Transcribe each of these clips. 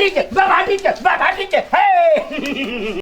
DJ बाबा DJ बाबा DJ हे।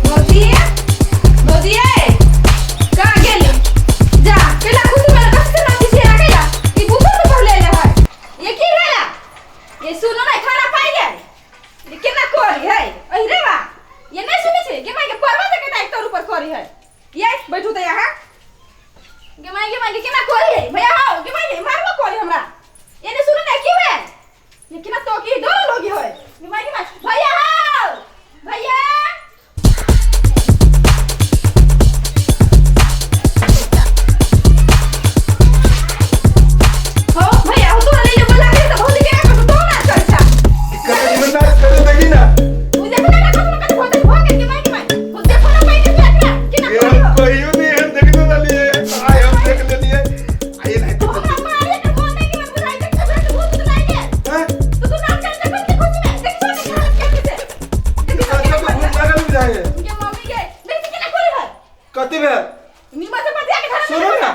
भौजी, भौजी ए, कहाँ गेली? जा, कैला खुशी में कष्ट ना किसी आ गया। ई बुझो तो पहले ले है। ये की भेला? ये सुनो ना खाना पाई गए। ये केना करी है? अहि रे बा। ये नहीं सुनै छै, गे माई के परवा से केना एक ऊपर करी है। ये बैठू त यहाँ। गे माई के केना करी है? भैया हो, गे माई के मारबो करी हमरा। ये नहीं सुनो ना की भेल? ये केना तो की डर लोगी होय। गे माई भैया हो। भैया हो भैया हो तोरा ले बोला के त भौजी के आके तो ना चल छा। कते जीवन नाच करे देखी ना। उ देखो ना कखनो कत भौजी भ गेल के माई हो देखो ना पाई के एकरा केना ये करी हम हो। कहियो नहीं हम देखने वाली है आय हम देख लेलिए आइए नहीं तो हमरा मारे के मोन नहीं के बुझाई के खबर के भूत लाइ के। हैं तो तू नाच कर देखो के खुशी में देखो ना हालत के से देखो सब भूत लागल बुझाए के मम्मी के देख केना करी है। कथी भेल? नीमा से बतिया के खाना सुनो ना।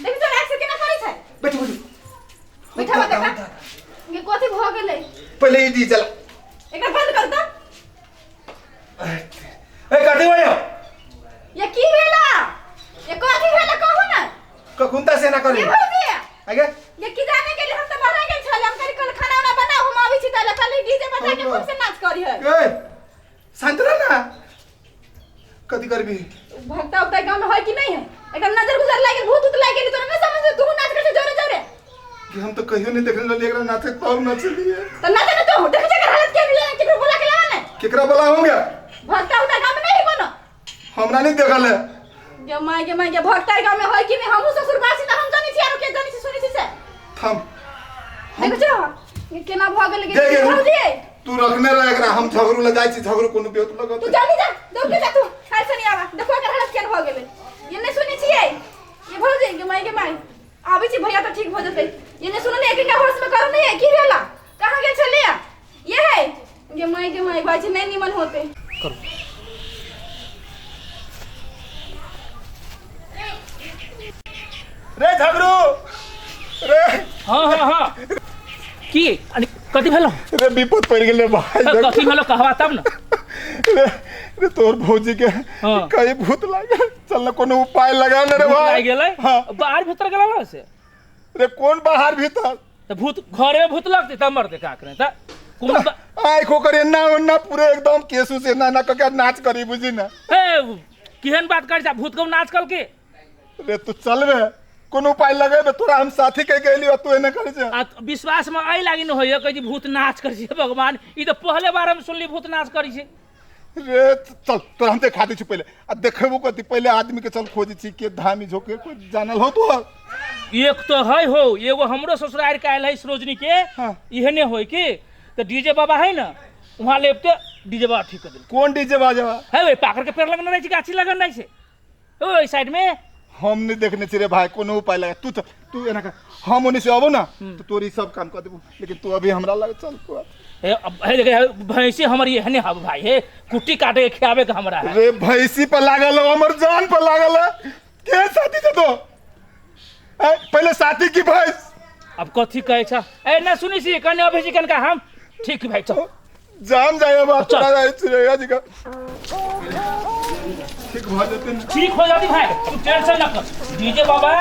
देखि तो एक्स केना करी छै। बैठू बैठू। बैठा देखा ये कथी भ गेलै। पहले ई दी चला। एकरा बंद कर द। ए कथी भयो? ये की भेला? ये कथी भेला कहू ना। कखुनता से ना करी ये भौजी आगे ये की जाने गेली हम त बाहर गेल छल हम करी कल खाना उना बनाऊ हम आबै छी त कल डीजे बजा के खूब से नाच करी है। ए शांत रह ना। कथी करबी? भक्ता उक्ता गांव में है कि नहीं है? एकरा नजर गुजर लाग गेल भूत उत लाग गेल तोरा नहीं समझ तू नाच कर जोरे जोरे। कि हम तो कहियो नहीं देखने लगे एकरा नाचे तब नाचलिए। त नाचे ना तो देख जकर हालत के मिले केकरो बोला के लावा ना। केकरा बोलाऊंगा? भक्ता उक्ता गांव में नहीं है कोनो। हमरा नहीं देखल है। गे माय गे माय गे भक्ता गांव में है कि नहीं? हमहू ससुर बासी त हम जानी छी आरो के जानी छी सुनी छी से। थम देखै छो ये केना भ गेल दे गे। भौजी तू रखने रह एकरा हम झगड़ू ले जाइ छी झगड़ू कोनो बेत लगत। तू जल्दी जा दौड़ के जा तू हाल से नहीं आवा देखो एकर हालत केना भ गेलै। ये नहीं सुनै छियै ये भौजी गे माय गे माय आबै छी भैया त ठीक भ जेतै। ये नहीं सुनै एक एक होश में करू नहीं है की भेला कहां गेल छलिया ये है गे माय गे माय बाजी नहीं निमन होते। करू रे झगड़ू रे। हाँ हाँ हाँ की अरे कथी भेलो? रे विपद पड़ गेलै भाई। कथी भेलो कहवा तब ना। रे रे तोर भौजी के हाँ। कहीं भूत लागल चल ना कोनो उपाय लगा ना रे भूत भाई। लागि गेलै? हाँ। बाहर भीतर गेला से? रे कोन बाहर भीतर? त भूत घरे में भूत लगते तब मरते का करे त कोन आँख ओकर एन्ना ओन्ना पूरे एकदम केसु से एन्ना एन्ना कके नाच करी बुझी ना। ए केहन बात कर जा भूत को नाच कल के। रे तू चलबे कोनो उपाय लगेबे तोरा हम साथी कह के एलियो तू एने करै छै। आ विश्वास में आई लागी न होइए कहि भूत नाच करै छै भगवान ई त पहले बार हम सुनली भूत नाच करै छै। रे चल तोरा हम देखा दै छी पहिले आ देखेबो कथी पहिले आदमी के चल खोजै छी के धामी झोके कोई जानल हो तो। एक तो है हो एगो हमरो ससुराल के आयल है सरोजनी के। हाँ। इहने होय की तो डीजे बाबा है ना वहाँ लेपते डीजे बाबा ठीक कर देलकै। कोन डीजे बाजा है ओहि पाकड़ के पेड़ लगन रहै छै गाछी लगन रहै छै ओहि साइड में। हम नहीं देखने छी रे भाई कोनो उपाय लगा तू चल तू एना कर हम ओने से अबो ना तो तोरी सब काम कर देबो लेकिन तू अभी हमरा लग चल तू। हे अब हे देखे भैंसी हमर एहने हब भाई हे कुट्टी काटे के खियाबे के हमरा है। रे भैंसी पर लागल हो हमर जान पर लागल है के साथी छे तो? ए, पहले साथी की भैंस। अब कथी कहै छ ए ना सुनै छी कने अबै छी कनका हम ठीक भाइ चल जान जाए अब चल। तोरा जाए चिड़ैया जी का ठीक भऽ जेतै ने। ठीक हो जाती भाई तू टेंशन न कर डीजे बाबा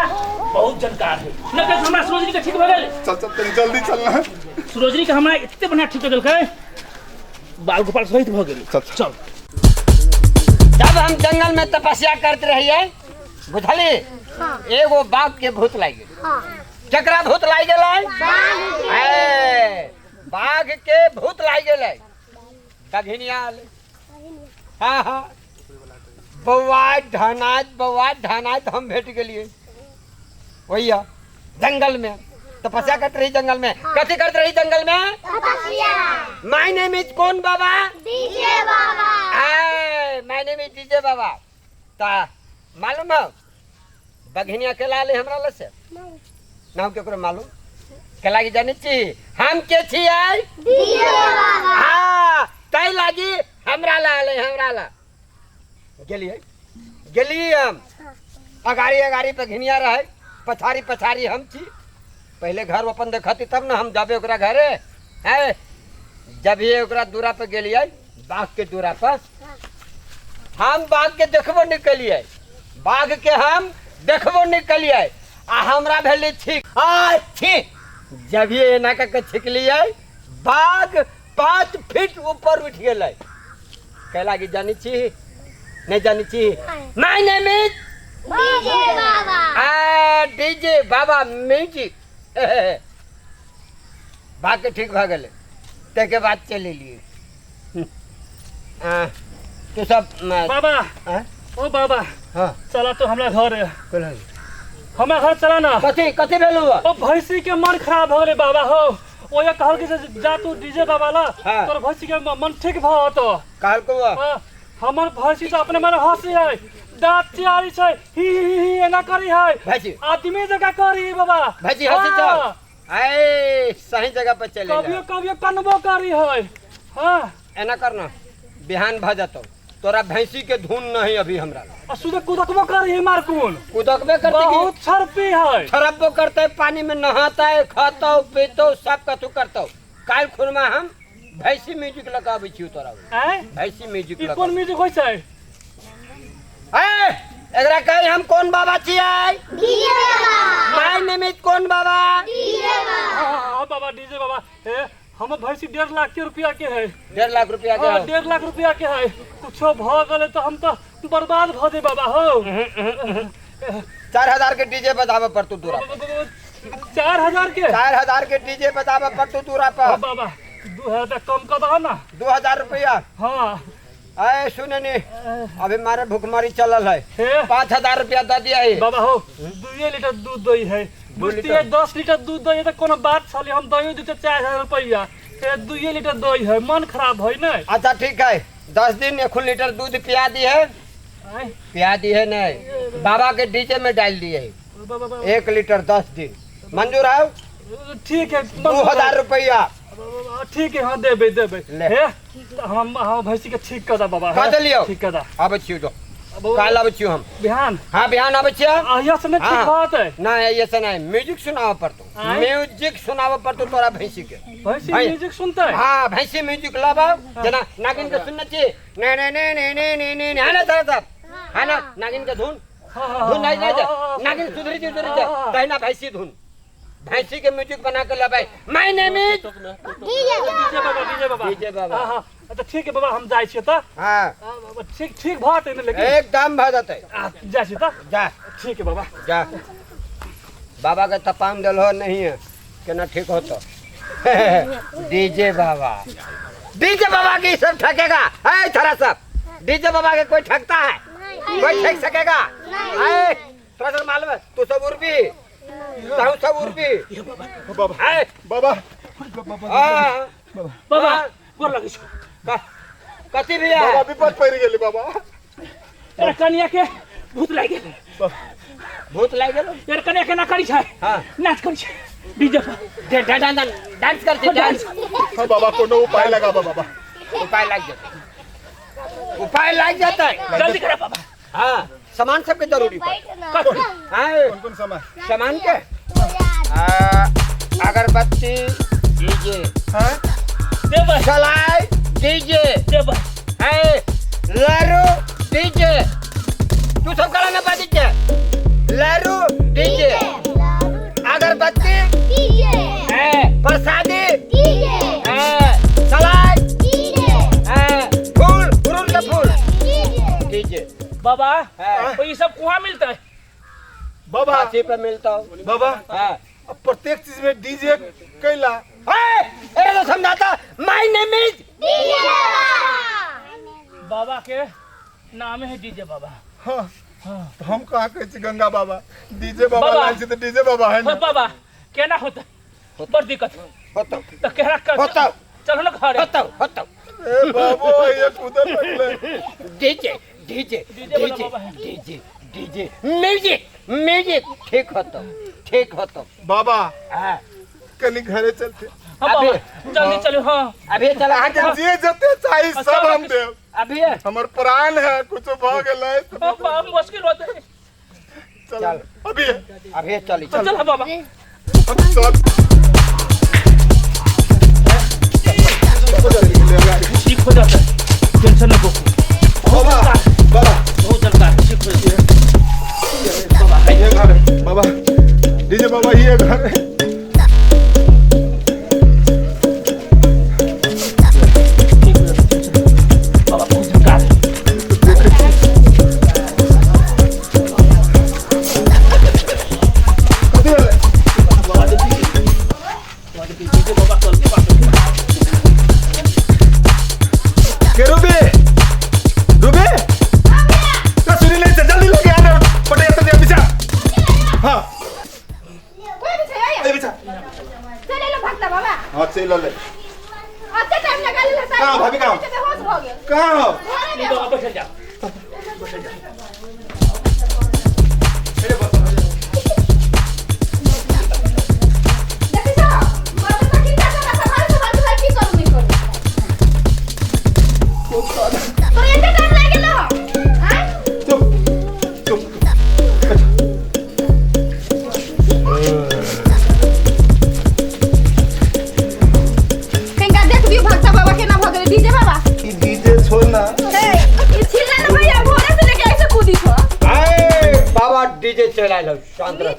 बहुत जानकार है न कह हमरा सरोजनी के ठीक भऽ गेल चल चल तनी जल्दी चलना सरोजनी के हमरा एते बढ़िया ठीक कर देलकै बाल गोपाल सहित भऽ गेल चल, चल। चल जब हम जंगल में तपस्या करते रहिए बुझली एगो बाघ के भूत लागि गेल केकरा भूत लागि गेलै ए, बाघ के भूत लागि गेलै बघिनिया आलै हाँ हाँ बौआ ढनाइत बौआ ढनाइत हम भेट गेलियै वही जंगल में तपस्या करते रही जंगल में कथी करते रही जंगल में my name is कौन बाबा डीजे बाबा my name is DJ बाबा ता मालूम हो बघिनिया के लाले हमरा लग से नाम केकरो मालूम के लागी जानै छी हम के छियै डीजे बाबा हाँ तै लागी हमरा ला आले हमरा ला गेलियै गेलियै हम अगाड़ी अगाड़ी पे घिनिया रहे पछाड़ी पछाड़ी हम छी पहले घर अपन देखती तब ने हम जाबे ओकरा घरे है जब ये ओकरा दूरा पे गेलियै बाघ के दूरा पर हम बाघ के देखबो नहीं कलियै बाघ के हम देखबो नहीं कलियै आ हमरा भेलै छीक आ छीक जब ये एना कऽ के छिकलियै बाघ 5 फीट ऊपर उठि गेलै कै लागी जानै छी नहि जानै छी my name is DJ Baba आ डीजे बाबा म्यूजिक बाघ के ठीक भऽ गेलै ताहिके बाद चलि एलियै आ, तू सब बाबा आँय? ओ बाबा हाँ चला तो हमरा घर है कोना? हमरा घर चला ना कथी कथी भेलौ ओ भैंसी के मन खराब हो गेलै बाबा हो ओ ये कहल कि जे जा तू डीजे बाबा ला हाँ। तोर भैंसी के मन ठीक भऽ होतो कहलकौ हाँ, हमर भैंसी तऽ अपने मन हंसी है दाँत चियारी छै ही ही ही एना करी है भैंसी आदमी जकाँ करी बाबा भैंसी हंसी छौ हाँ, ऐ सही जगह पर चले कभियो कभियो कनबो करी है हाँ एना करना बिहान भऽ जेतौ तोरा भैंसी के धुन नहीं अभी हमरा आ सुधे कुदकबो करी है मारकुन कुदकबे करते की बहुत छरपी है छरपबो करते पानी में नहाते खातो पीतो सब कथू करतो काल्हि खुरमा हम भैंसी म्यूजिक लगाबै छियौ तोरा आँय भैंसी म्यूजिक ई लगा कोन म्यूजिक होइ छै ए एकरा कही हम कोन बाबा छियै डीजे बाबा my name is कोन बाबा डीजे बाबा हाँ बाबा डीजे बाबा हे हमर भैंसी 1.5 लाख के रुपया के है 1.5 लाख रुपया के हाँ, हौ। 1.5 लाख रुपया के है कुछो भ गेलै तऽ हम तऽ बर्बाद भऽ जेबै बाबा हो 4000 के डीजे बजाबे पड़तौ दूरा पर 4000 के 4000 के डीजे बजाबे पड़तौ दूरा हाँ, पर बाबा 2000 कम कऽ दह ना 2000 रुपया हाँ अरे सुन नी अभी मारे भुखमरी चलल है हे 5000 रुपया दे दिया है बाबा हो 2 लीटर दूध दै है बुझतियै लीटर। 10 लीटर दूध दै है तऽ कोनो बात छलै हम दहियो दिते 4000 रुपैआ हे 2 लीटर दै है मन खराब है ने अच्छा ठीक है 10 दिन एक लीटर दूध पिया दी है आँय, पिया दी है नहीं बाबा के डीजे में डाल दिए बाबा बाबा 1 लीटर 10 दिन मंजूर है ठीक है 2000 रुपया ठीक है हाँ देबै देबै ले। हे तऽ हम भैंसी के ठीक कऽ दे बाबा कऽ हे, देलियौ। ठीक कऽ दे आबै छियौ जो काल्हि आबै छियौ हम बिहान हाँ बिहान आबै छियै अहिया से नहि ठीक हाँ। भऽ जेतै नहीं ऐसे नहीं म्यूजिक सुनावे पड़तो आँय? म्यूजिक सुनावे पड़तो तोरा भैंसी के भैंसी आँय। म्यूजिक सुनतै हाँ भैंसी म्यूजिक लाबा जना नागिन के सुनने छी ने ने ने ने ने ने ने ने है ना सर साहब है ना नागिन के धुन हाँ, हाँ, धुन नहीं हाँ, नहीं हाँ, नागिन सुधरी सुधरी जा हाँ। तहिना भैंसी धुन भैंसी के म्यूजिक बना के लाबै my name is DJ बाबा डीजे बाबा डीजे बाबा। हाँ हाँ अच्छा ठीक है बाबा हम जाइ छियै तऽ हाँ हाँ, बाबा, ठीक ठीक भऽ जेतै ने लेकिन एकदम भऽ जेतै आ, जाइ छी तऽ जा ठीक है बाबा जा बाबा के तपान दिल नहीं है केना ठीक होतो डीजे बाबा डीजे बाबा की सब ठकेगा है थोड़ा सब डीजे बाबा के कोई ठकता है कोई ठक सकेगा है थोड़ा सा मालूम है तू सब उर्बी तू सब उर्बी बाबा है बाबा बाबा हाँ, बाबा गोर लगै छौ कथी भैया बाबा विपद पड़ि गेलै बाबा तोरा कनिया के भूत लागि गेलै भूत लागि गेलो यार कनिया केना करी छै हाँ। नाच करी छै डीजे पर डांस करते डांस हाँ बाबा कोनो उपाय लगाबा बाबा उपाय लागि जेतै उपाय लागि जेतै जल्दी करा बाबा हाँ सामान सबके जरूरी पड़े कथी हाँ कोन कोन सामान सामान के आ, अगरबत्ती डीजे। हाँ देबै। सलाई डीजे। देबै। है लारू डीजे। तू सब कला ना बाजी के लारू डीजे, अगरबत्ती डीजे, है प्रसादी डीजे, है सलाई डीजे, है फूल, गुरुर के फूल डीजे। डीजे। बाबा हाँ। तो ये सब कुहाँ मिलता है? बाबा फांसी पे मिलता हूँ। बाबा हाँ। अब प्रत्येक चीज में डीजे कैला। है अरे तो समझाता, my name is DJ बाबा। बाबा के नाम है डीजे बाबा। हाँ तो हम कहाँ कहै छी गंगा बाबा डीजे बाबा बाबा। लाल छी तो डीजे बाबा है ना। हो बाबा केना होता बड़ दिक्कत होतो तो केना कर होता। चलो ना घरे। होतो होतो। ए बाबू ये कूदे लगले। डीजे डीजे डीजे वाला डीजे बाबा है। DJ DJ music music. ठीक होतो ठीक होतो। बाबा हाँ कनी घरे चलते। हाँ बाबा जल्दी चलो। हाँ अभी चला। अहाँके जे जते चाही सब हम देब। अभी हमर प्राण है कुछ भ गेलै। हाँ, बाबा मुश्किल होता है। चल चल। अभी अभी चली चल चल बाबा। चल ठीक हो जाता है, टेंशन नको। बाबा बाबा बहुत चलता है, ठीक हो जाता है बाबा। ये घर है बाबा डीजे बाबा ये घर है। ठीक हो जाता है टेंशन बाबा बहुत चलता है। कथी भेलै? डीजे बाबा चल के बात के रूबी रूबी तो सुनी नहीं जल्दी लेके आना पटे तो दे बिछा। हां कोई भी चाहिए ए बिछा चले लो भक्ता बाबा। हां चल ले। अच्छा टाइम लगा ले। कहाँ भाभी कहाँ? बेहोश हो गए। कहां हो? घरे में बाबा बैठ जा बैठ जा। देखी जाओ मर्द का चिंता करना संभाल संभाल के की करू नहीं करू। तो एते टाइम लाग गेलो हां? चुप चुप कहीं देख दियो भक्ता बाबा के ना भ गेलै डीजे बाबा। ई डीजे छोड़ ना। ए ई छिलना ना भैया भोरे से लेके ऐसे कूदी छो। ए बाबा डीजे चला लो शांत रह।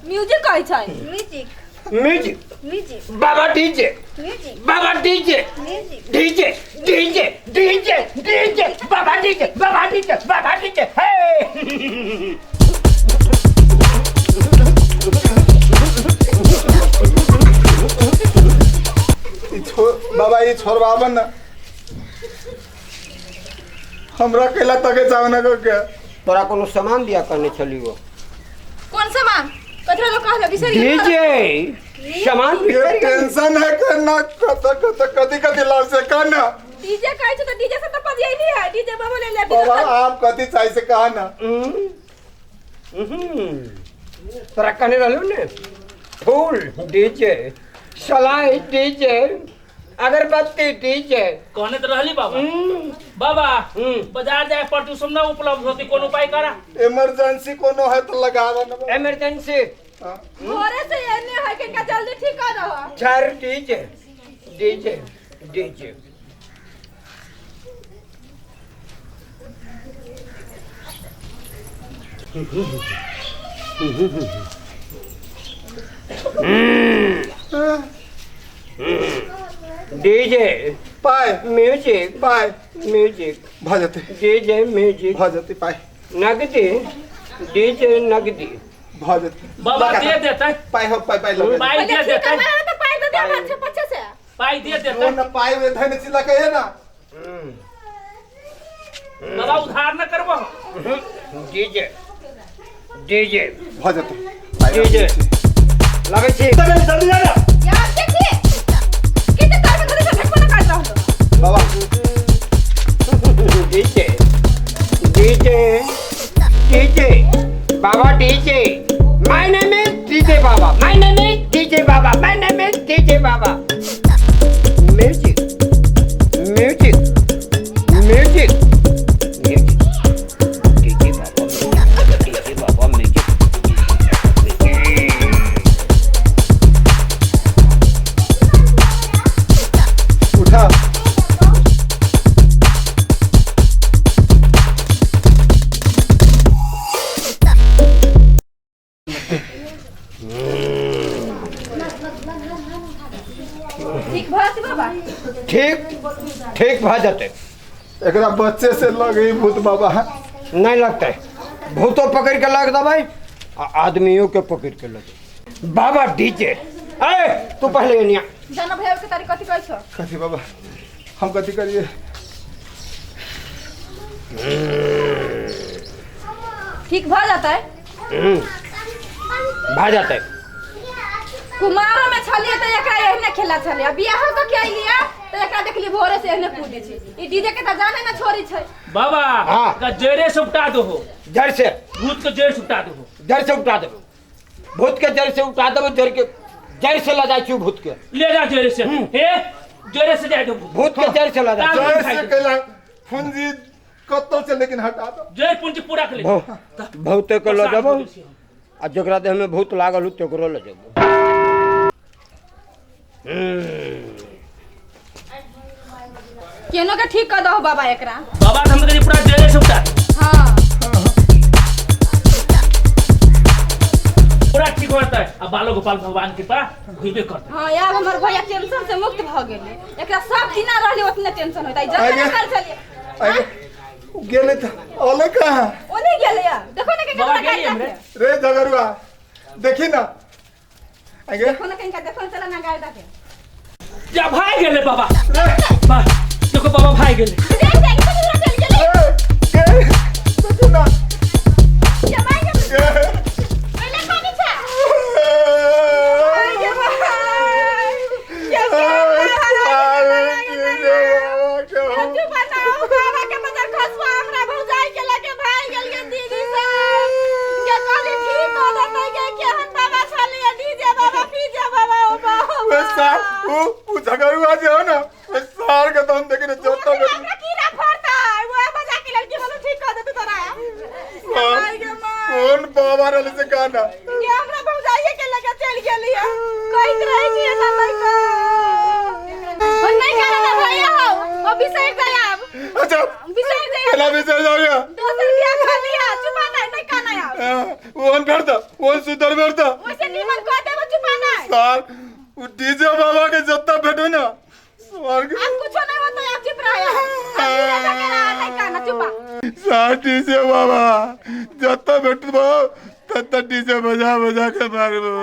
म्यूजिक कहै छै। म्यूजिक म्यूजिक म्यूजिक बाबा डीजे म्यूजिक बाबा DJ music DJ DJ DJ DJ बाबा डीजे बाबा डीजे बाबा डीजे। हे ई छोड़ बाबा ई छोड़बाबन ना हमरा कैला तके जाव ना के। तोरा कोनो सामान दिया कहने छली वो। कौन सामान? कथरा लोग कहलो बिसरि गेलो। डीजे सामान ये बिसरि गेली। टेंशन है करना कत कत कति कति लाव से कहना। डीजे कहै छै त डीजे से त पदियैली है। डीजे बाबा ले ले बाबा आप कति चाही से कहा ना। तोरा कहने रहलू ने फूल डीजे सलाई डीजे अगरबत्ती डीजे कहने तो रहली बाबा। बाबा बाजार जाए पर ट्यूशन ना उपलब्ध होती कोनो उपाय करा। इमरजेंसी कोनो है तो लगावा ना। इमरजेंसी हाँ। भोरे से एने है के जल्दी ठीक कर दो। चार डीजे डीजे डीजे डीजे पाए म्यूजिक पाए म्यूजिक भ जेतै डीजे म्यूजिक भ जेतै पाए नगदी डीजे नगदी भ जेतै। बाबा दे देते पाए हो पाए पाए लगे पाई पहिले दे ठीक देते करबा तो पाई दे दे अच्छे पछे से पाई दे जो देते न पाए वे धन चिल्ला के ना। बाबा उधार न करबो। डीजे डीजे भ जेतै डीजे लगै छी। जल्दी जल्दी जा ना। यार के छी के त तार में धरे से भेटबो न करत रहलो। बाबा डीजे डीजे डीजे बाबा DJ. My name is DJ Baba my name is DJ Baba my name is DJ Baba. Music music music music DJ Baba DJ Baba music. ठीक ठीक भऽ जेतै। एकरा बच्चे से लगे भूत बाबा। नहीं लगतै, भूतो पकड़ के लग देबै आ आदमियों के पकड़ के लग देबै। बाबा डीजे ए तू पहले एनिया जानो भैया के तारी कथी कहै छौ? कथी बाबा हम कथी करिए? ठीक भऽ जेतै। भऽ जेतै। कुमारो में छलिए त एकरा एहने खेला छलिए, बियाह क के अइलिए त एकरा देखली भोरे से एहने कूदे छै। ई डीजे के त जाने ना छोरी छै। बाबा हाँ। का जड़े से उपटा दो हो। जड़ से भूत के जड़ से उपटा दो हो। जड़ से उपटा देबो, भूत के जड़ से उपटा देबो, जड़ के जड़ से लऽ जाइ छी भूत के। ले जा जड़े से, हे जड़े से जाय दो भूत। भूत के जड़ से लऽ जाइ छी। जड़ से कैला पूंजी कतौ से लेकिन हटा दो। जड़ पूंजी पूरा के ले। भूते के लऽ जेबो आ जकरा देह में भूत लागल हो तकरो लऽ जेबो। केनो के ठीक कर दो बाबा एकरा। बाबा हम के पूरा जड़े से उपटा। हां पूरा ठीक होता है। अब बालो गोपाल भगवान कृपा होइबे करते। हां यार हमर भैया टेंशन से मुक्त भ गेले। एकरा सब दिना रहले उतने टेंशन होता। जल्दी कर चलिए। आगे गेले त ओले कहां? ओने गेले या देखो ना के बाबा गेली हमरे। रे झगरुआ देखी ना आगे देखो ना कहीं देखो चला ना गाय दाके। जा भाग गेले बाबा। बा देखो बाबा भाग गेले। देख देख कनी चल गेले। ए देखी ना जा भाग गेले। पहले पानी छा। भाग गे बनाओ बाबा के मजर खसवा हमरा भौजाई के लगे भाग गेल गे दीदी सब के कहली ठीक हो जतै गे केहन बाबा छलिए डीजे बाबा पीजे बाबा ओ बाबा। वे सार उ झगरुआ जे हो ना वे सार के तो हम देखी ना जोता हमरा कीड़ा फड़ता वो बजा के लड़की बोलो ठीक कर दे तोरा। भाई गे मां कौन बाबा रहले से गाना ये हमरा भौजाई के लगे चल गेली है। कहत रहे छी ना लड़का ओ नहीं करना भैया हो ओ बिसर जाय अब। अच्छा बिसर जाय पहला बिसर जाओ। दोसर बियाह कर लिया चुपा नहीं नहीं करना अब। ओन भेटता ओन सुधर भेटता ओइसे निमन कह देबो चुपा नहीं। सार उ डीजे बाबा के जत्ता भेटो ना स्वर्ग अब कुछ नहीं होता अब चुप रह अब नहीं करना चुपा। सार डीजे बाबा जत्ता भेटबो तत्ता डीजे बजा बजा के मारबो।